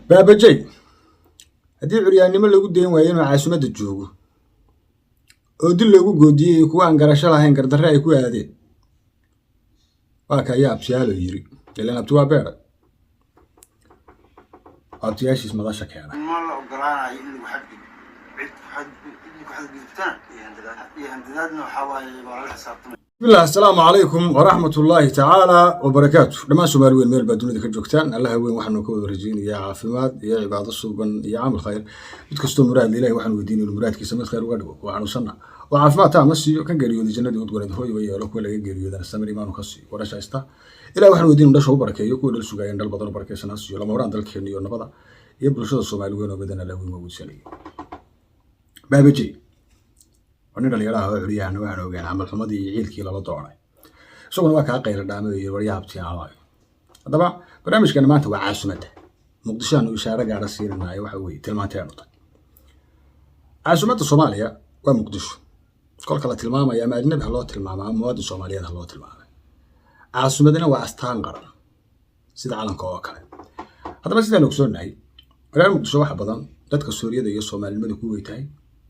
Baabajey haddii curyaannimo lagu dayn waayo inuu caasimadda joogo oo dil loogu goodiyey kuwa aan garasho lahayn gardarre ay ku aadeen, waa ka ayaa abtiyaalo yiri, ilaan abti waa beera abtiyaashiis madasha keena. Ma la ogolaanayo in lagu xadgudbo cid ku xadgudubtana iyo handadaadna waxaa waaye waa lala xisaabtamaya. Bismillah, assalaamu calaykum waraxmatullaahi tacaala wabarakaatu. Dhammaan Soomaali weyn meel baa dunida ka joogtaan, Allaha weyn waxaanu ka wada rajeynayaa caafimaad iyo cibaado suuban iyo camal khayr. Mid kastoo muraad Ilahi waxaanu weydiinay inuu muraadkiisa mid khayr uga dhigo, kuwa xanuunsanna oo caafimaad taama siiyo, kan geeriyooday jannadii udgoneed hooyga yeelo, kuwa laga geeriyoodana samir imaanu ka siiyo, kuwa dhasha haysta Ilahi waxaanu weydiin dhasha u barakeeyo, kuwa dhal sugaayeen dhal badan u barakeysan ha siiyo. Lama horaan dalkeena iyo nabada iyo bulshada Soomaali weyn oo badan Alla weyn waa weysanaya. Baabajey waa nin dhalinyaraha oo curyahana, waxaan ogaan camal xumadii iyo ciilkii lala doonay, isaguna waa kaa qayla dhaamay iyo waryaha abtiyaalayo. Haddaba barnaamijkeena maanta waa caasimadda Muqdisho aanu ishaaro gaara siinanayo. Waxa weeye tilmaanteenu tahay caasimadda Soomaaliya waa Muqdisho. Kolka la tilmaamaya, ama ajnabi ha loo tilmaama ama muwaadin Soomaaliyeed ha loo tilmaamay, caasimadina waa astaan qaran sida calanka oo kale. Haddaba sidaan ogsoonnahay, reer Muqdisho waxa badan dadka Suuriyada iyo Soomaalinimada ku weytahay,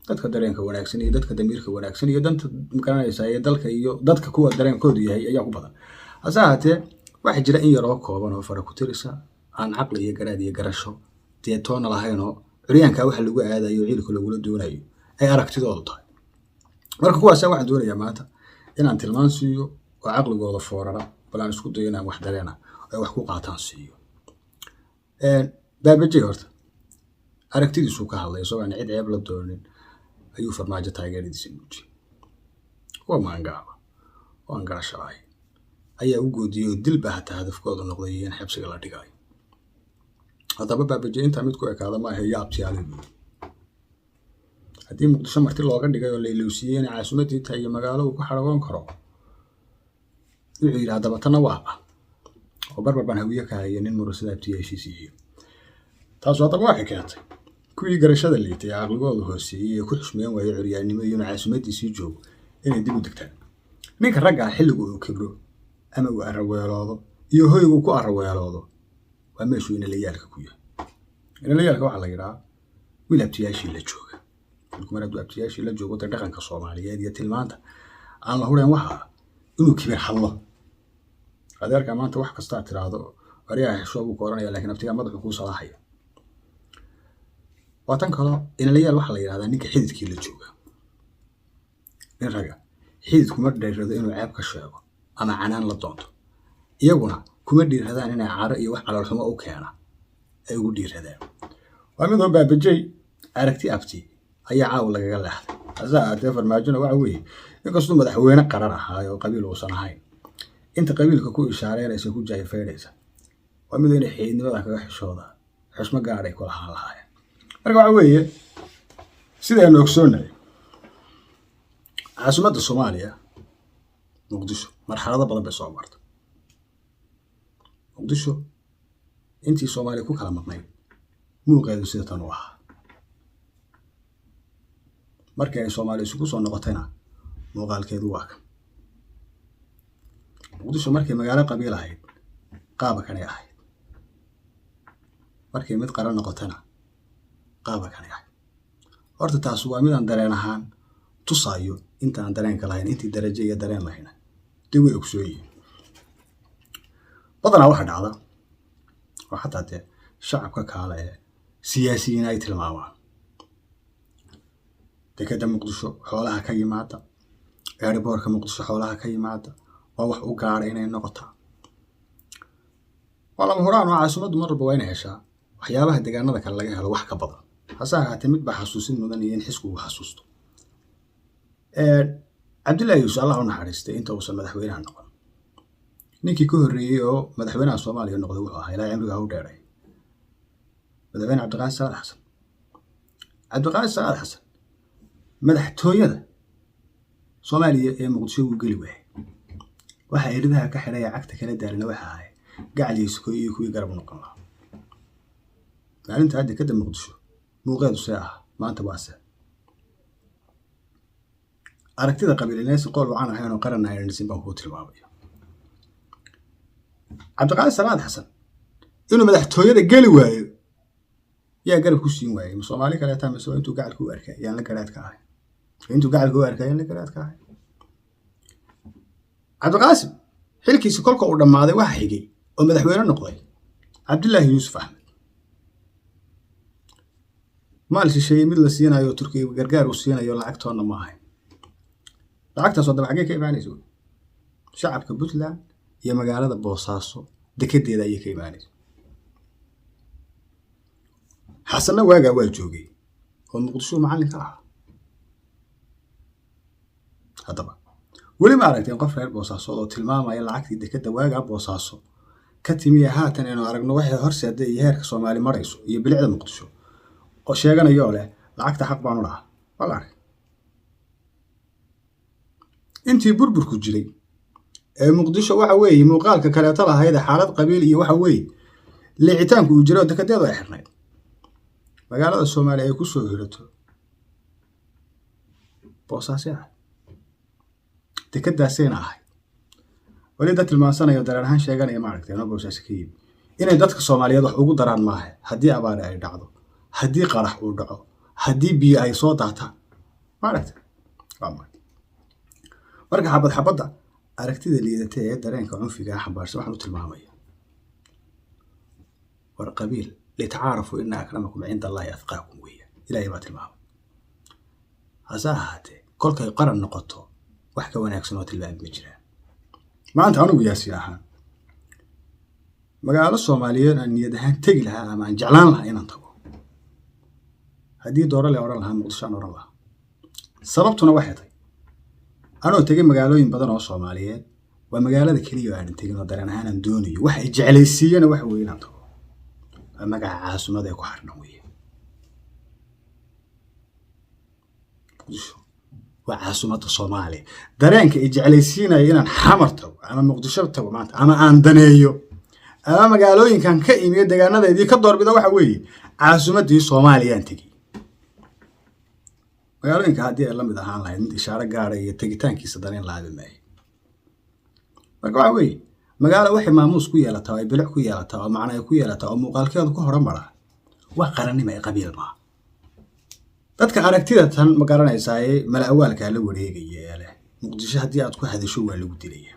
dadka dareenka wanaagsan iyo dadka damiirka wanaagsan iyo danta magaranaysa iyo dalka iyo dadka kuwa dareenkoodu yahay ayaa ku badan. Hase ahaatee waxaa jira in yaroo kooban oo fara ku tirisa, aan caqli iyo garaad iyo garasho dee toona lahayn, oo curyaanka waxa lagu aadayo ciilka lagula doonayo ay aragtidoodu tahay. Marka kuwaasa waxaan doonayaa maanta inaan tilmaan siiyo oo caqligooda foorara, bal aan isku dayo inaan wax dareena ay wax ku qaataan siiyo. Baabajey horta aragtidiisuu ka hadlay, isagoo aan cid ceeb la doonin ayuu Farmaajo taageeradiisa muujiyey. Kuwa maangaaba oo aan garasho lahayn ayaa u goodiyey oo dilba hataa hadafkooda noqday in xabsiga la dhigayo. Haddaba Baabajey intaa mid ku ekaada maaha iyo abtiyaale buuri. Haddii Muqdisho marti looga dhigay oo la ilowsiiyey inay caasimadii tahay iyo magaalo uu ku xaragoon karo, wuxuu yidhi haddaba tanna waa ah oo barbar baan Hawiye ka haya nin murasada abtiyaashiis yihiin. Taasu haddaba waxay keentay kuwii garashada liitay ee caqligooda hooseeyey ee ku xushmeyn waayey curyaannimo iyo inuu caasimadiisii joogo inay dib u degtaan. Ninka ragga ah xilligu uu kibro ama uu arraweeloodo iyo hoygu ku arraweeloodo waa meeshuu inalayaalka ku yahay. Inalayaalka waxaa la yidhaha wiil abtiyaashii la jooga. Wiilku mar hadduu abtiyaashii la joogo, dee dhaqanka Soomaaliyeed iyo tilmaanta aan la hureen waxa ah inuu kibir hadlo. Adeerka maanta wax kastaa tiraahdo, "Waryaha, hesho," buu ku oranaya, laakiin abtigaa madaxu kuu salaaxaya. Waa tan kaloo inalayaal waxaa la yidhahdaa ninka xididkii la jooga. Nin raga xidid kuma dhiirado inuu ceeb ka sheego ama canaan la doonto, iyaguna kuma dhiiradaan inay caro iyo wax caloolxumo u keena ay ugu dhiiradaan. Waa midoo Baabajey aragti abti ayaa caawa lagaga leexday. Hase ahaatee Farmaajona waxa weeye, inkastuu madaxweyne qaran ahaay oo qabiil uusan ahayn, inta qabiilka ku ishaareynaysa, ku jaayfaynaysa, waa mid inay xididnimada kaga xishooda xushmo gaaray ku lahaan lahaayeen. Marka waxa weeye, sidaynu ogsoonnahay, caasimadda Soomaaliya Muqdisho marxalado badan bay soo martay. Muqdisho intii Soomaaliya ku kala maqnayd muuqeedu sida tan u ahaa. Markii ay Soomaaliya isugu soo noqotayna muuqaalkeedu waa kan. Muqdisho markay magaalo qabiil ahayd qaaba kanay ahayd, markay mid qaran noqotana qaaba kanay ahayd. Horta taas waa midaan dareen ahaan tusaayo intaan dareenka lahayn. Intii darajo iyo dareen lahayna dee way ogsoon yihiin. Badanaa waxa dhacda oo xataa dee shacabka kaale ee siyaasiyiin ay tilmaamaan dekeda Muqdisho xoolaha ka yimaada, airportka Muqdisho xoolaha ka yimaada, waa wax u gaara inay noqotaa. Waa lama huraan oo caasimaddu mar walba waa inay heshaa waxyaabaha deegaanada kale laga helo wax ka badan. Hase ahaatee mid baa xasuusin mudan iyo in xisku uu xasuusto. Cabdillahi Yuusuf, Allah u naxariistay, inta uusan madaxweynaha noqon, ninkii ka horreeyey oo madaxweynaha Soomaaliya noqday wuxuu ahaa, Ilaahay cimriga ha u dheeray, Madaxweyne Cabdiqaadir Salaad Xasan. Cabdiqaadir Salaad Xasan madaxtooyada Soomaaliya ee Muqdisho wuu geli waayey. Waxa iridaha ka xidhay ee cagta kala daalina waxa ahay gacaliisa iyo kuwii garab noqon lahaa. Maalinta hadda kadib Muqdisho muuqeedu see ah, maanta waa see. Aragtida qabiilinaysi qool wacan ahayn oo qaran aynan dhisin baan kuu tilmaamaya. Cabdiqaadir Salaad Xasan inuu madaxtooyada geli waayo. Yaa garab ku siin waayey? Ma Soomaali kaleetaa mise waa intuu gacalka u arkay yaan la garaadka ahay? Intuu gacalka u arkay yaan la garaadka ahay. Cabdiqaasim xilkiisi kolka uu dhammaaday, waxa xigay oo madaxweyne noqday Cabdillaahi Yuusuf Axmed. Maal shisheeye mid la siinayo, Turkiga gargaar uu siinayo, lacagtoonna ma ahayn. Lacagtaas oo daba xaggee ka imaanaysa? Shacabka Puntland iyo magaalada Boosaaso dekedeeda ayay ka imaanaysa. Xasanna waagaa waa joogay oo Muqdisho macallin ka ahaa. Haddaba weli ma aragteen qof reer Boosaasood oo tilmaamaya lacagtii dekedda waagaa Boosaaso ka timiya haatan aynu aragno waxay horseeda iyo heerka Soomaali marayso iyo bilicda Muqdisho, oo sheeganayoo leh lacagta xaq baanu lahaa? Waa la arkay intii burburku jiray ee Muqdisho waxa weeye muuqaalka kaleeto lahayd, xaalad qabiil iyo waxa weeye leecitaanku uu jiray oo dekedeedu ay xirnayd, magaalada Soomaaliya ay ku soo hirato Boosaasay ahay, dekedaasayna ahayd. Weli dad tilmaansanayo, dareen ahaan sheeganaya, maaragtay, anoo Boosaaso ka yimi, inay dadka Soomaaliyeed wax ugu daraan maaha. Haddii abaare ay dhacdo, haddii qarax uu dhaco, haddii biyo ay soo daataan, maaragtay, waa maxay? Marka xabad xabadda aragtida liidata ee dareenka cunfiga ah xambaarsan waxaan u tilmaamaya: war qabiil litacaarafu, ina akramakum cinda Allahi atqaakum weeya, Ilaahay baa tilmaamay. Hase ahaatee kolkay qaran noqoto, wax ka wanaagsan oo tilmaami ma jiraan. Maanta anugu Yaasiin ahaan magaalo Soomaaliyeed aan niyad ahaan tegi lahaa ama aan jeclaan lahaa inaan tago, haddii dooro le odhan lahaa, Muqdisho aan odhan lahaa. Sababtuna waxay tahay, anoo tegay magaalooyin badan oo Soomaaliyeed, waa magaalada keliya oo aanan tegin oo dareen ahaan aan doonayo. Waxa ay jeclaysiiyana waxa weeye inaan tago waa magaca caasimada ee ku xardhan weeye. Muqdisho waa caasimadda Soomaaliya. Dareenka ay jeclaysiinaya inaan Xamar tago ama Muqdisho tago maanta ama aan daneeyo ama magaalooyinkan ka imiyo deegaanadeedii ka doorbida waxa weeye caasimaddii Soomaaliyaan tegey. Magaalooyinka haddii ay la mid ahaan lahayd, mid ishaaro gaara iyo tegitaankiisa dareen laabi maayo. Marka waxa weeye, magaalo waxay maamuus ku yeelataa oo ay bilic ku yeelataa oo macno ay ku yeelataa oo muuqaalkeedu ku horumaraa waa qarannimo ee qabiil maaha. Dadka aragtida tan ma garanaysaaye mala awaalkaa la wareegaya ee leh Muqdisho haddii aad ku hadasho waa lagu dilaya,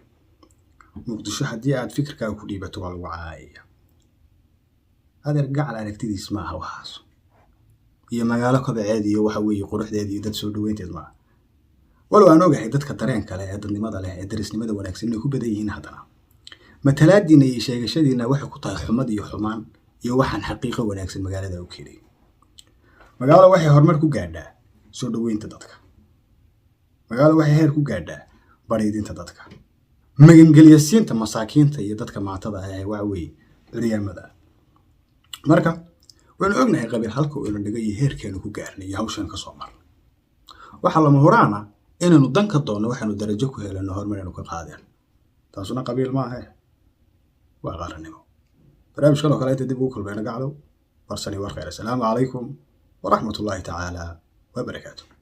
Muqdisho haddii aad fikirkaaga ku dhiibato waa lagu caayaya, adeer gacal aragtidiis maaha waxaas iyo magaalo kobaceed iyo waxa weeye quruxdeed iyo dad soo dhaweynteed maaha. Walow aan ogahay dadka dareenka leh ee dadnimada leh ee darisnimada wanaagsan inay ku badan yihiin, haddana matalaadiina iyo sheegashadiina waxay ku tahay xumad iyo xumaan iyo waxaan xaqiiqo wanaagsan magaalada u keenay. Magaalo waxay horumar ku gaadhaa soo dhaweynta dadka. Magaalo waxay heer ku gaadhaa bariidinta dadka, magangelyasiinta masaakiinta iyo dadka maatada ah ee waxa weeye curyaamada ah. Marka waynu ognahay qabiil halka uu ina dhigay iyo heerkeenu ku gaarnay iyo hawshan ka soo marnay. Waxaa lama huraana inaynu dan ka doonno waxaynu darajo ku helano, horumar aynu ka qaadeen. Taasuna qabiil maahe, waa qarannimo. Barnaamijkan oo kale inta dib ugu kulmayna, gaclow warsani war khayr. Assalaamu calaykum waraxmatullaahi tacaala wabarakaatu.